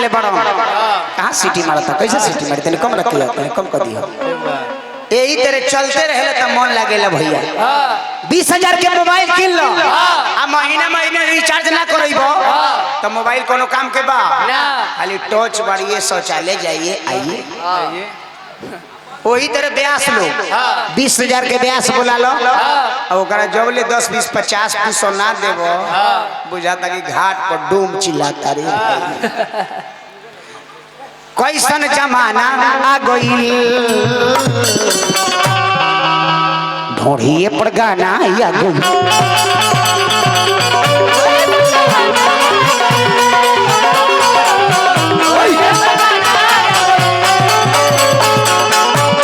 ले बड़ो कहाँ सीटी मारता, कैसे सीटी मारते? कम रख लिया, कम कर दिया। यही तरह चलते रहे तो मन लागेला भैया। 20,000 के मोबाइल किन लो आ महीना महीना रिचार्ज ना करइबो तो मोबाइल कोनो काम के बा ना। खाली टॉर्च बाड़िए, शौचालय जाइए आइए। वही तरह ब्यास लोग 20,000 के ब्यास बोला लो और ओकरा जब ले 10 20 50 200 ना देबो बुझाता कि घाट पर डूम चिल्लाता रे। कैसन जमाना आ गइल, ढोढ़िए पर गाना आ गइल।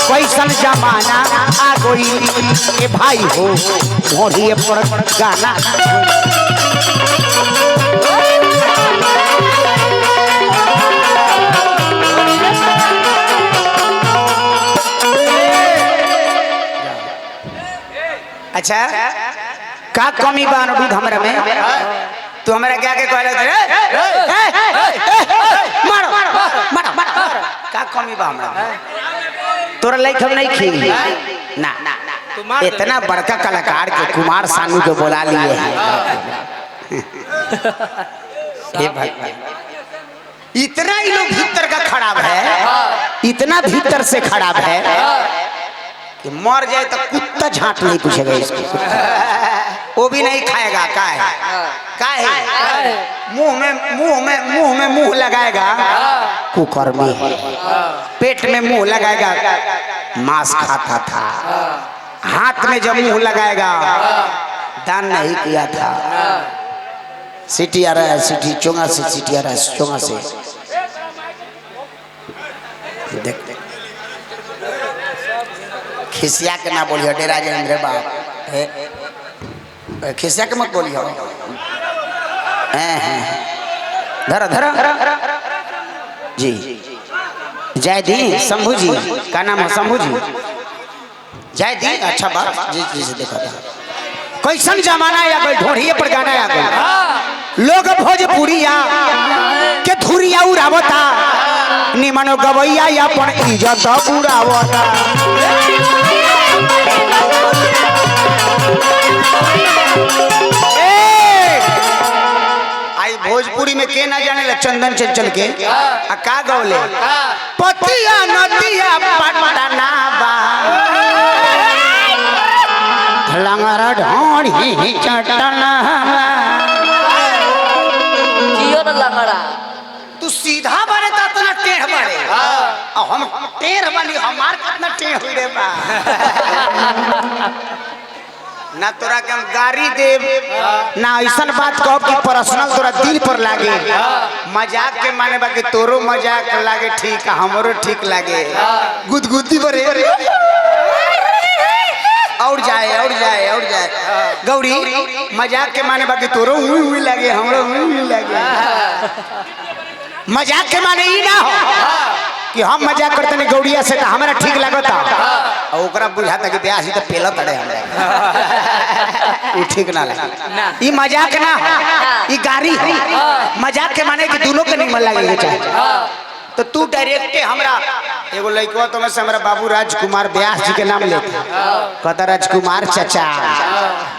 कैसन जमाना आ गइल ए भाई हो, ढोढ़िए पर गाना। अच्छा का कमी बा अनुरुद्ध हमरा में? तू हमरा क्या के कहले रे? मारो मारो मारो। का कमी बा हमरा में? तोरा लाइक हम नहीं खी ना। इतना बड़का कलाकार के कुमार सानू के बुला लिए हैं। हे भाई इतना ही लोग भीतर का खराब है, इतना भीतर से खराब है कि मर जाए तो कुत्ता झांट नहीं पूछेगा इसको, वो भी नहीं खाएगा। का है का है मुंह में मुंह में मुंह में मुंह लगाएगा कुकर में, पेट में मुंह लगाएगा मांस खाता था, हाथ में जब मुंह लगाएगा दान नहीं किया था। सीटी आ रहा है, सीटी चोंगा से सीटी आ रहा है, चोंगा से देख खिसिया के ना बोलियो, डेरा जाएंगे बाप। खिसिया के मत बोलियो। धरा धरा जी जय दी शंभू जी का नाम है, शंभू जी जय दी। अच्छा बात जी जी से देखा था। कैसन जमाना आ गई, ढोढ़िए पर गाना आ गई। लोग भोजपुरिया के धुरिया उड़ावता, निमन गवैया अपन इज्जत उड़ावता। आई भोजपुरी में के ना जाने ला चंदन चंचल के आ का गौले पतिया नदिया पटना बा लंगरा ढोढ़ी चटना जियो ना लंगड़ा। तू सीधा बने तो इतना टेढ़ बने, और हम टेढ़ बनी हमार कितना टेढ़ हुई रे बा। ना तोरा के हम गाड़ी देब ना ऐसा बात कहब कि पर्सनल तोरा दिल पर लागे। मजाक के माने बाकी तोरो मजाक लागे ठीक, हमरो ठीक लागे। गुदगुदी बरे और जाए और जाए और जाए। गौरी मजाक के माने बाकी तोरो हुई हुई लागे, हमरो हुई हुई लागे। मजाक के माने ई ना हो कि हम मजाक करते नहीं गौड़िया से तो हमारा ठीक लगता और ओकरा बुझाता कि ब्याह तो पेला तड़े हमरा उ ठीक ना लगे। ई मजाक ना हो, ई गारी हो। मजाक के माने कि दोनों के निमन लागे के चाहे। तो तू डायरेक्ट हमरा एगो लइकवा तो में से हमरा बाबू राजकुमार व्यास जी के नाम लेते कहता राजकुमार चाचा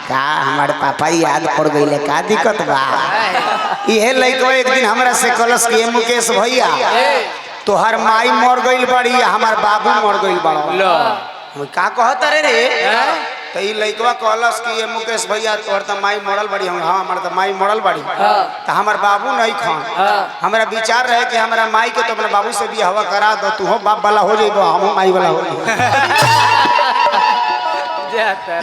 का हमारे पापा याद पड़ गई, का दिक्कत बा। इहे लइकवा एक दिन हमरा से कलस के मुकेश भैया तोहर माई मर गई बड़ी हमार बाबू मर गई बड़ा। हम का कहत रे रे? तो ई लइकवा कहलस कि ये मुकेश भैया तोहर त माई मरल बड़ी। हम हां हमर त माई मरल बड़ी, त हमर बाबू नहीं खान। हमरा विचार रहे कि हमरा माई के तो अपने बाबू से बियाह करा दो, तू हो बाप वाला हो जइबो हम माई वाला हो जइबो।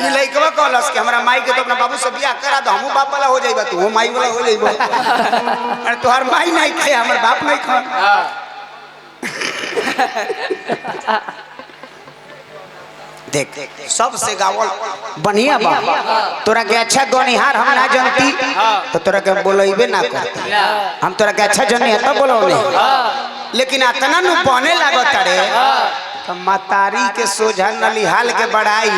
ई लइकवा कहलस कि हमरा माई के तो अपने बाबू से बियाह करा दो, हमहू बाप वाला हो जइबो तू हो माई वाला हो जइबो। अरे तोहर माई नहीं खे हमर बाप नहीं खान। देख सबसे गावल बढ़िया बा। तोरा के अच्छा गनिहार हम ना जानती तो तोरा के बोलैबे ना करती। हम तोरा के अच्छा जनी है तब बोलौले, लेकिन अतना नु बने लागत रे। तो मतारी के सोझा नलिहाल के बड़ाई,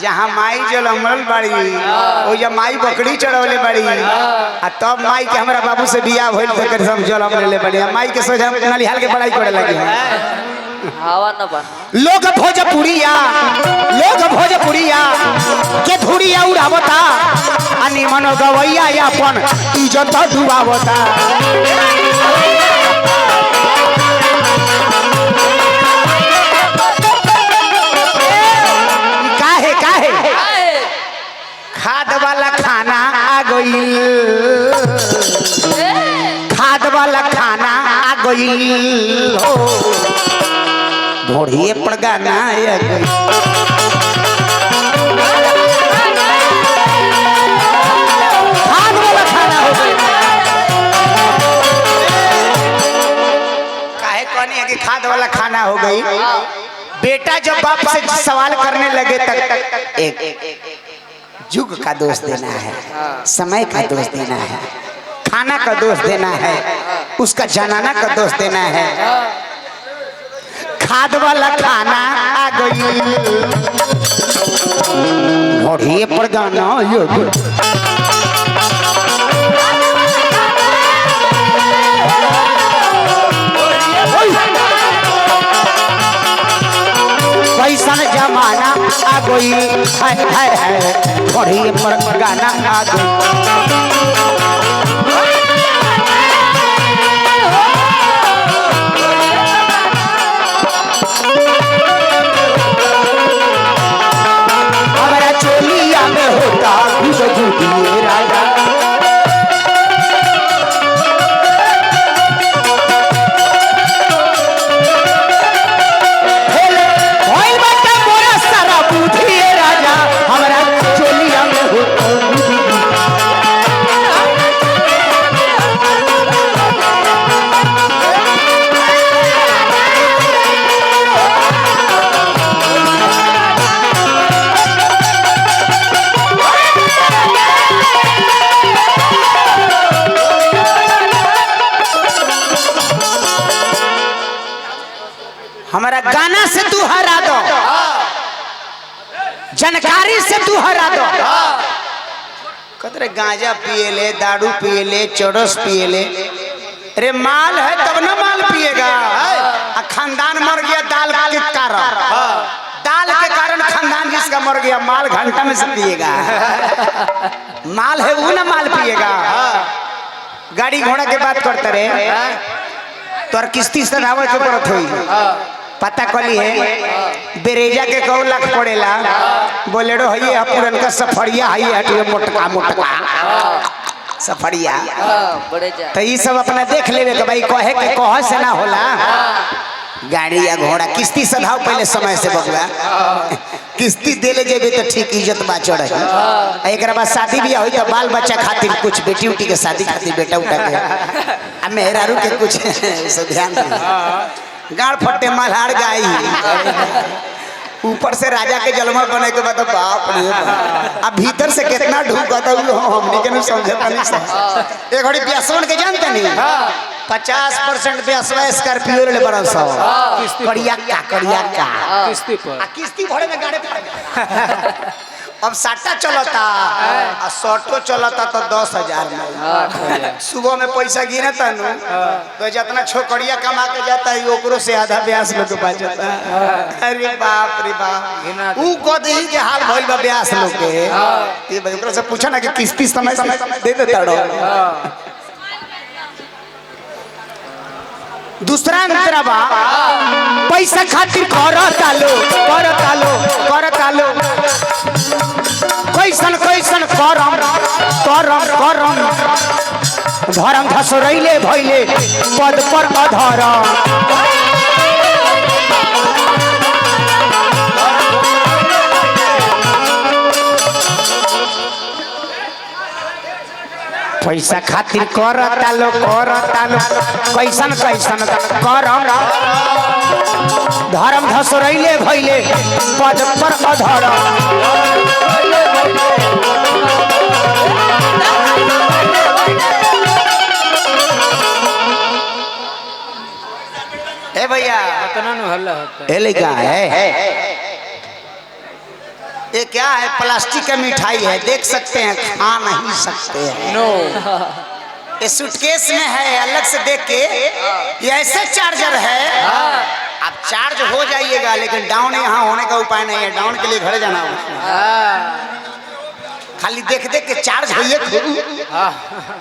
जहाँ माई जलमल बाड़ी ओ या माई बकरी चढ़ौले बाड़ी, आ तब माई के हमरा बाबू से बियाह भइल त कर सब जलम लेले बाड़ी, आ माई के सोझा नलिहाल के बड़ाई करे लगी। हवा न बा। लोग भोजपुरिया, लोग भोजपुरिया के धुरिया उड़ावता, आ निमन गवैया अपन इज्जत डुबावता। काहे काहे खाद वाला खाना आ गइल, खाद वाला खाना आ गइल हो, ढोढ़िए पर गाना आ गइल। खाद वाला खाना हो गइल। काहे कहनी है कि खाद वाला खाना हो गई? बेटा जब बाप से सवाल करने लगे तक एक युग का दोष देना है, समय का दोष देना है, खाना का दोष देना है, उसका जनाना का दोष देना है। खाद वाला खाना आ गई, ढोढ़िए पर गाना आ गई। कैसन जमाना आ गई, हाय हाय हाय, ढोढ़िए पर गाना आ गई। हमारा चोलिया में होता गुद गुदिए राजा, राजा, हमारा चोलिया में होता गुद गुदिए। हमारा गाना से तू हरा दो, जानकारी से तू हरा दो। कतरे गांजा पिए ले, दारू पिए ले, चरस पिए ले, अरे माल है तब ना माल पिएगा। आ खानदान मर गया दाल के कारण, दाल के कारण खानदान जिसका मर गया, माल घंटा में से पिएगा। माल है वो ना माल पिएगा। गाड़ी घोड़ा के बात करते रहे तोर किस्ती सधावे के पड़त होई, पता कली है बेरेजा के कौ लाख पड़ेला, बोलेरो हई है पुरनका सफरिया हई है मोटका मोटका सफरिया। तो ये सब अपना देख लेवे के भाई, कहे के कह से ना होला। गाड़ी या घोड़ा किस्ती सधाव पहले समय से बबुआ, किस्ती दे ले जेबे तो ठीक इज्जत बाचड़ है। एक बाद शादी बियाह होई तो बाल बच्चा खातिर कुछ, बेटी उटी के शादी खातिर बेटा उठा के आ मेहरारू के कुछ सब ध्यान दे। गाड़ फटे मल्हार गाई, ऊपर से राजा के जलमा बने के बाद बाप रे बाप, अब भीतर से कितना ढूंढता हमनी के नहीं समझता नहीं। एक घड़ी ब्यासवन के जानते नहीं, 50% ब्यासवा स्कॉर्पियो ले बड़ा सौ करिया का, करिया का किस्ती पर, आ किस्ती भरे में गाड़े पड़। अब साटा चलता आ शॉर्टो चलता तो 10,000 में सुबह में पैसा गिरता नु, तो जितना छोकरिया कमा के जाता है ओकरो से आधा ब्यास लोग बचता। अरे बाप रे बाप, ऊ गदही के हाल भइल बा ब्यास लोग के। ये भाई ओकरा से पूछा ना कि किस्ती समय समय दे देता रहो। दूसरा अंतरा बा, पैसा खातिर करता लो, करता लो, करता लो, कैसन कैसन करम करम करम, धर्म धसरैले भइले पद पर अधरम। पैसा खातिर करता लो, करता लो, कैसन कैसन करम, धर्म धसरैले भइले पद पर अधरम। ए भैया, इतना नु हल्ला होता है। ए लड़का है, ये क्या है? प्लास्टिक का मिठाई है, देख सकते हैं, खा नहीं सकते हैं। नो। ये सूटकेस में है, अलग से देख के। ये ऐसे चार्जर है, आप चार्ज हो जाइएगा, लेकिन डाउन यहाँ होने का उपाय नहीं है। डाउन के लिए घर जाना होगा। खाली देख देख के चार्ज होइए खूब,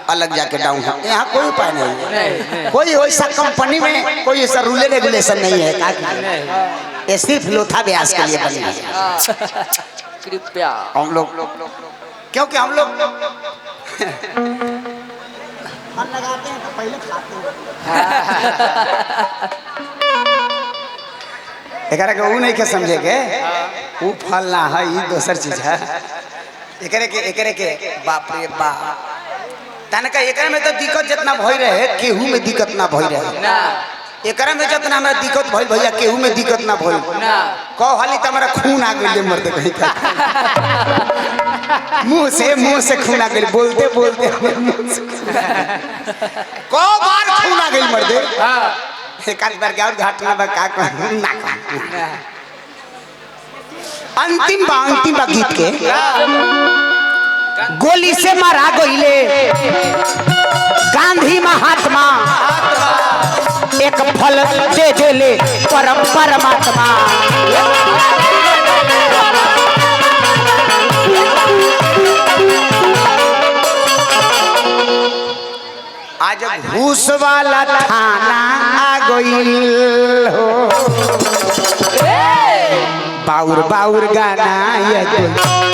अलग जाके डाउन हो, यहाँ कोई उपाय नहीं है। नहीं। कोई ऐसा कंपनी में कोई ऐसा रूल रेगुलेशन नहीं है का कि ये सिर्फ लोथा ब्यास के लिए बनी है। कृपया हम लोग, क्योंकि हम लोग मन लगाते हैं तो पहले खाते हैं। एकरा के ऊ नहीं के समझे के ऊ फल ना है, ई दोसर चीज है। एकरे के बाप रे बाप, तनका एकरे में तो दिक्कत जितना भई रहे, केहू में दिक्कत ना भई रहे। ना। एकरा में जितना हमरा दिक्कत भइल भैया, केहू में दिक्कत ना भइल। ना। कह हाली त हमरा खून आ गेल मर्द कहीं का, मुंह से खून आ गेल, बोलते बोलते हमर मुंह से को बार खून आ गेल मर्दे। एक आध बार के और घटना बा, का कहूं ना कहूं। अंतिम बा गीत के। गोली से मारा गईले गांधी महात्मा, एक फल दे देले परम परमात्मा। आज घूस वाला थाना आ गईल हो, बाउर बाउर गाना आ गइल।